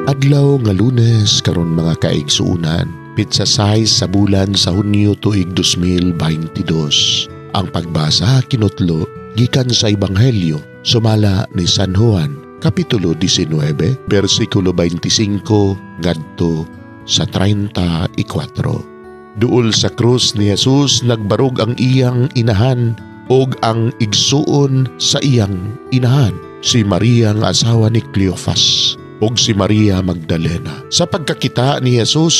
Adlaw nga Lunes karon, mga kaigsuunan, pitsa 6 sa bulan sa Hunyo, tuig 2022. Ang pagbasa kinutlo gikan sa Ebanghelyo sumala ni San Juan, Kapitulo 19, bersikulo 25 ngadto sa 34. Duol sa krus ni Jesus nagbarog ang iyang inahan ug ang igsuon sa iyang inahan, si Maria nga asawa ni Cleofas, ug si Maria Magdalena. Sa pagkakita ni Jesus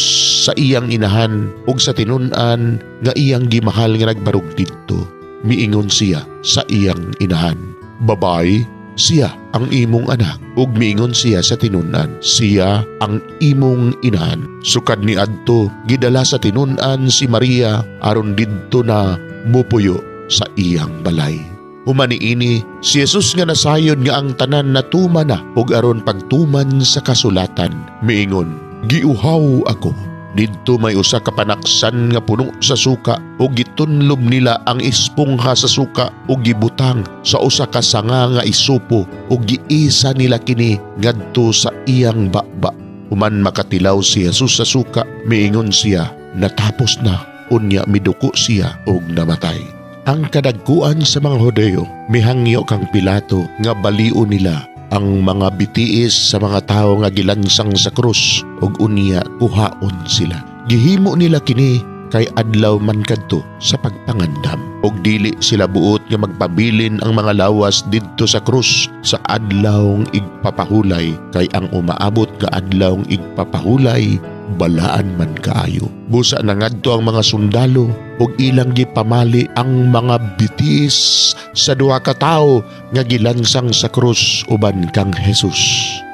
sa iyang inahan ug sa tinun-an nga iyang gimahal nga nagbarog didto, miingon siya sa iyang inahan, "Babay, siya ang imong anak." Ug miingon siya sa tinun-an, "Siya ang imong inahan." Sukad ni adto, gidala sa tinun-an si Maria aron didto na mupuyo sa iyang balay. Human niini, si Jesus nga nasayod nga ang tanan natuman na ug aron pagtuman sa kasulatan, miingon, "Giuhaw ako." Didto may usa ka panaksan nga puno sa suka ug gitunlob nila ang espongha sa suka ug gibutang sa usa ka sanga nga isopo ug giisa nila kini ngadto sa iyang baba. Human makatilaw si Jesus sa suka, miingon siya, "Natapos na." Unya miduko siya ug namatay. Ang kadagkuan sa mga Hudeo mihangyo kang Pilato nga balion nila ang mga bitiis sa mga tawo nga gilansang sa krus ug unya kuhaon sila. Gihimo nila kini kay adlaw man kadto sa pagpangandam ug dili sila buot nga magpabilin ang mga lawas didto sa krus sa adlawng igpapahulay, kay ang umaabot nga adlawng igpapahulay balaan man kaayo. Busa nangadto ang mga sundalo ug ilang gipamali ang mga bitiis sa duha ka tawo nga gilansang sa krus uban kang Jesus.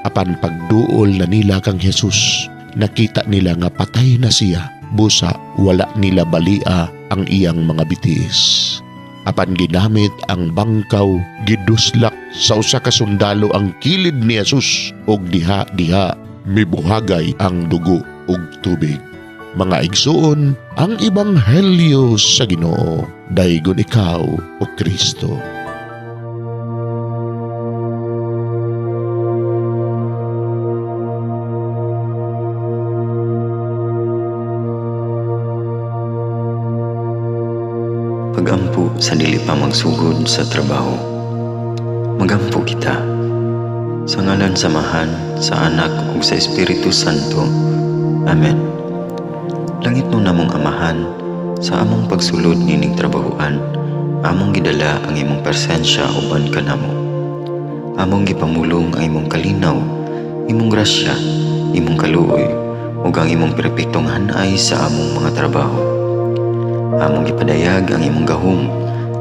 Apan pagduol na nila kang Jesus, nakita nila nga patay na siya. Busa wala nila balia ang iyang mga bitiis. Apan ginamit ang bangkaw, giduslak sa usa ka sundalo ang kilid ni Jesus ug diha-diha mibuhagay ang dugo ug tubig. Mga igsuon, ang ebanghelyo sa Ginoo. Daygon ikaw, o Kristo. Pagampo sa dili pa magsugod sa trabaho. Magampo kita. Sa ngalan sa Amahan, sa Anak ug sa Espiritu Santo. Amen. Langitnon namong Amahan, sa among pagsulod nining trabahoan, among gidala ang imong presensya uban kanamo. Among gipamulong ang imong kalinaw, imong grasya, imong kaluoy, ug ang imong perpektong hanay sa among mga trabaho. Among gipadayag ang imong gahom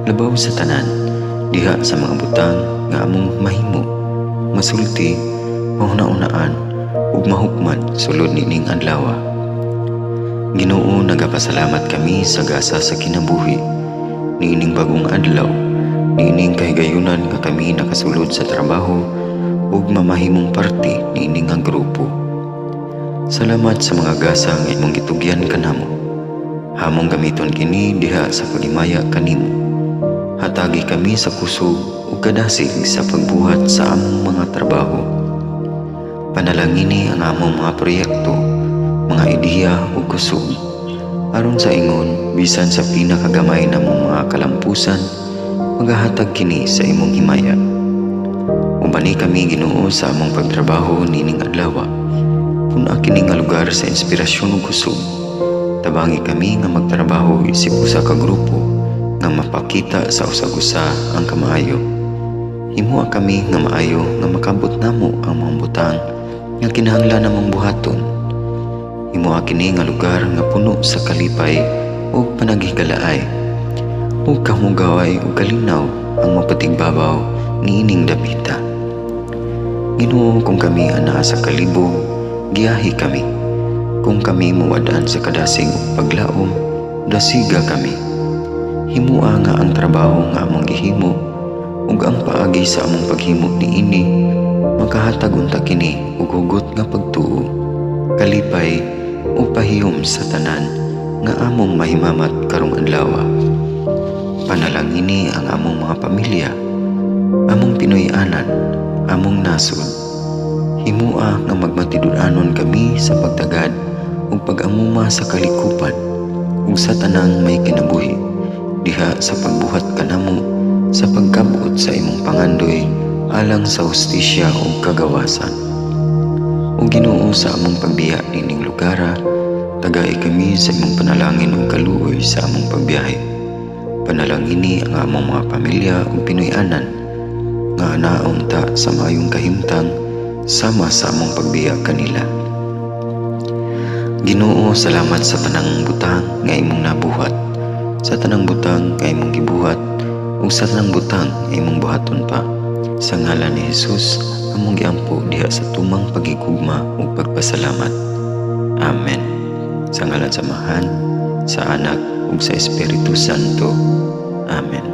labaw sa tanan diha sa mga butang nga among mahimo, masulti, mahuna-unaan ug mahukman sulod nining adlaw. Ginoo, nagapasalamat kami sa gasa sa kinabuhi niining bagong adlaw, niining kahigayunan nga kami nakasulod sa trabaho ug mamahimong parte niini nga grupo. Salamat sa mga gasa nga imong gitugyan kanamo. Among gamiton kini diha sa paghimaya kanimo. Hatagi kami sa kusog ug kadasig sa pagbuhat sa among mga trabaho. Panalangini ang among mga proyekto, mga ideya ug kusog. Aron sa ingon, bisan sa pinakagamay namong mga kalampusan, magahatag kini sa imong himaya. Ubani kami, Ginoo, sa among pagtrabaho nining adlaw. Pun-a kini nga lugar sa inspirasyon ug kusog. Tabangi kami nga magtrabaho isip usa ka grupo nga mapakita sa usag-usa ang kamaayo. Himoa kami nga maayo nga makabot namo ang mga butang nga kinahanglan namong buhaton. Himoa kini nga lugar nga puno sa kalipay ug panaghigalaay. Ug kahugaway ug kalinaw ang mapatigbabaw niining dapita. Ginoo, kung kami anaa sa kalibog, giyahi kami. Kung kami mawad-an sa kadasig ug paglaom, dasiga kami. Himoa nga ang trabaho nga among gihimo ug ang paagi sa among paghimo niini makahatag unta kini og hugot nga pagtuo, kalipay ug pahiyom sa tanan nga among mahimamat karong adlaw. Panalangini ang among mga pamilya, among Pinoy-anan, among nasod. Himua nga magmatinud-anon kami sa pagtagad ug pag-amuma sa kalikupan ug sa tanang may kinabuhi diha sa pagbuhat kanamo sa pagkab-ot sa imong pangandoy alang sa hustisya ug kagawasan. O Ginoo, sa among pagbiya niining lugara, tagai kami sa imong panalangin ug kaluoy sa among pagbiyahe. Panalangini ang among mga pamilya ug Pinoy-anan nga anaon ta sa maayong kahimtang sama sa among pagbiya kanila. Ginoo, salamat sa tanang butang nga imong nabuhat, sa tanang butang nga imong gibuhat, ug sa tanang butang nga imong buhaton pa. Sa ngalan ni Jesus, among giampo diha sa tumang paghigugma ug pagpasalamat. Amen. Sa ngalan sa Amahan, sa Anak ug sa Espiritu Santo. Amen.